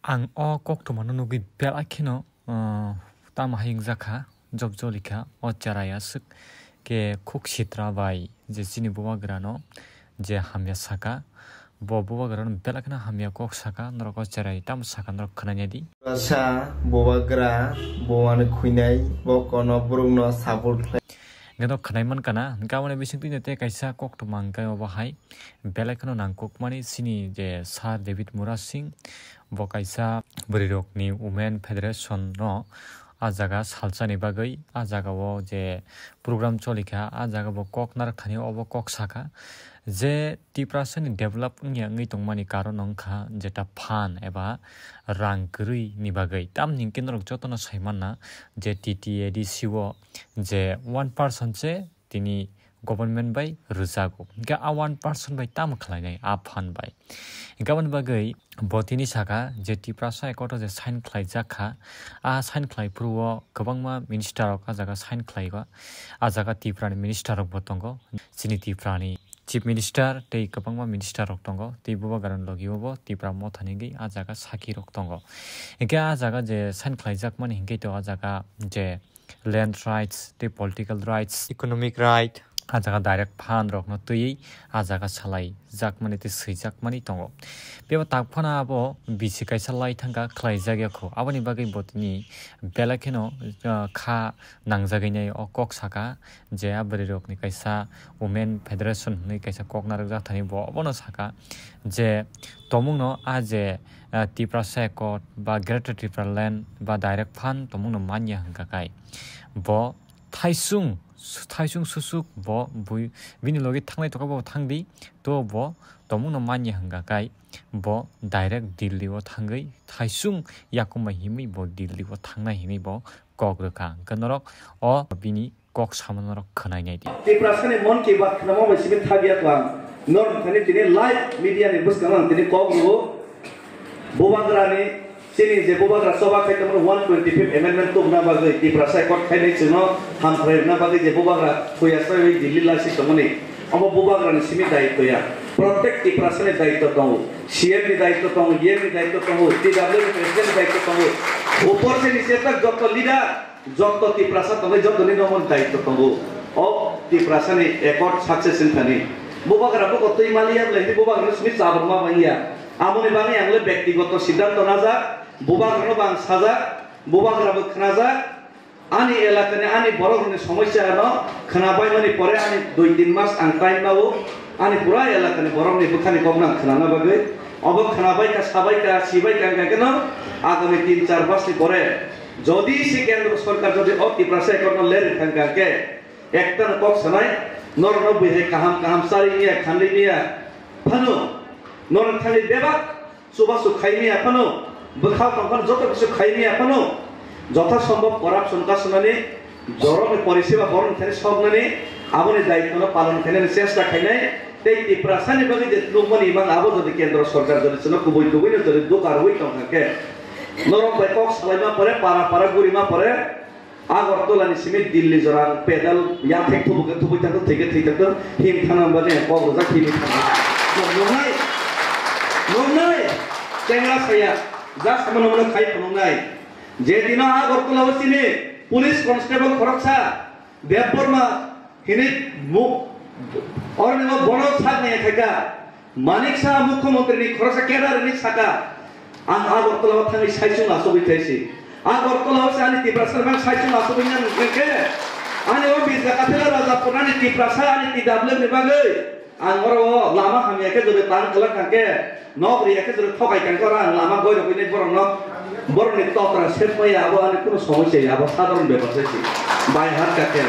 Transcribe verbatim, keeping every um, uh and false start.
Ang o koktwmano nugwi belai kheno, uh, tamo hai wngjakha, job jolikha, o cherai aswk khe khuk sitra bai je chini bubagrano je hamya saka, bo bubagrano belai kheno hamya kok saka, norok o cherai tamo saka norok khwnai nai di. Sa bubagra, buwani khwinai, bo kono borokno support khlai. Hwnkhe no khwnai mankha na, hwnkhe aboni bisingtwi no tei kaisa koktwma hwnkhe obo hai. Belai kheno nangkukmani chini je Sir David Murasing, bo kaisa bwrwirokni Women Federation no ah jaga salsani bagwi, ah jagao je program cholikha, ah jaga bo kok narwkthani obo kok sakha je Tiprasani develop wngya wngwi tongmani karon wngkha jeta fund eba rang kwrwini bagwi. Tamni hwnkhe norok jotono saimanna je T T A D C o je one percent se tini government bai rwjago. Hwnkhe a one percent bai tamo khlainai a fund bai? Hwnkhe aboni bagwi bo tini saka je Tiprasa Accord o je sign khlaijak kha, a sign khlai phuru o kwbangma minister rok a jaga sign khlai o. A jaga Tripura ni minister rok bo tongo, chini Tripura ni chief minister tei kwbangma minister rok tongo, tei bubagrani logi o bo Tripura motha ni wngwi a jaga sakhi rok tongo. Hwnkhe a jaga je sign khlaijak mani hwnkhe to a jaga je land rights tei political rights, economic right, a jaga direct fund rokno twiwi a jaga salai jakmani tei swijakmani tongo. Bebo tak phano abo bisi kaisa lai thangkha khlai jakya kho. Aboni bagwi bo tini belai kheno, ah, kha nangjagwi nai o kok saka je a bwrwi rokni kaisa Women Federation hwnwi kaisa kok narwkjak thani bo obono saka je tomungno a je, ah, Tiprasa Accord ba Greater Tipraland ba direct fund tomungno manya hwnkha kai bo thaisung, thaisung susuk bo bui bini logi thangnai tongkha bo thangdi, to bo tomungno manya hwnkha kai bo direct Delhi o thangwi thaisung yakumbai himwi bo Delhi o thangnai himwi bo kok rwkha. Hwnkhe norok o bini kok samano norok khwnai nai di. Tiprasani Mon Ki Baat khwnama bai simi thagya tlang. Norok thani tini live media ni bwskango ang tini kok rwo. Bubagrani chini je bubagra choba khai tongmani one twenty-fifth amendment tubuna bagwi Tiprasa Accord khainai chwngno hamkrai rwna bagwi je bubagra thuya saiwi Delhi laisi tongmani. Omo bubagrani simi daitw ya. Protek Tiprasani daitw tongo. C M ni daitw tongo, E M ni daitw tongo, T W ni president ni daitw tongo. Upor se niche tak joto leader Joto Tiprasa tongnai jotoni nomo daitw tongo. O Tiprasani accord success wngthani. Bubagra buko twi maliya bwlai hwnwi bubagrano simi chabangma manya. Amoni bagwi ang le bektigoto siddhanto najak, bubagrano bo ang sajak, bubagra bo khnajak. Ani elakani, ani borok rokni somosya no khwnabaimani pore ani dui tin mas ang time nao. Ani pura elakani borokni bwkhani kokno ang khwnana bagwi. Obo khwnabaikha, sabaikha, sibaikha, hwnkhe no agami tin char mas ni pore Jodi se kendro sorkar jodi o Tiprasa accord no ler thang kha khe, ekta no kok sanai, norok no bwihai kaham kaham chari miya, khanli miya phano, norok thangwi bebak chubachu khai miya phano, bwkha tong phano joto kisu khai miya phano, jotha sombhob corruption kasunani borokni poriseba borokni thani soknani aboni daitwno palon khainani chesta khainai, tei Tiprasani bagwi je nukmani imang abo jodi kendro sorkar jodi chwngno kubui kubui no jodi dukarwi tong kha khe, Norok bai kok salaima pore, para para gurima pore, Agartala ni simi Delhi jora ang pedal yathek thubu khe thubui thangkhe, thwi khe thwi thangkhe, him thana bagwi ang kok rwjak himwi thangkhe. Nuknai, nuknai, chengra saya, ja sama nokno khai phunuknai. Je dino Agartala o sini police constable khoroksa, Debbarma hini mu-, orni bo bono sak nai khaika. Manik Saha mukhyamantri ni khoroksa kedar ni saka, ang Agartala o thangwi saichung asugwi thaisi. Agartala o se ani Tiprasa rok saichung asugwi nang khe, ani o Mirza Kathila Raja Purna ni Tiprasa ani T W ni bagwi ang oro o lama hamya khe jodi tang kwlak kha khe, nok riya khe jodi thokai kha khe oro ang lama goi rogwi nai borok no, borok ni tokra sep maya abo ani kuno somosya ya, abo sadharon bepar se si. Bai har ka khe.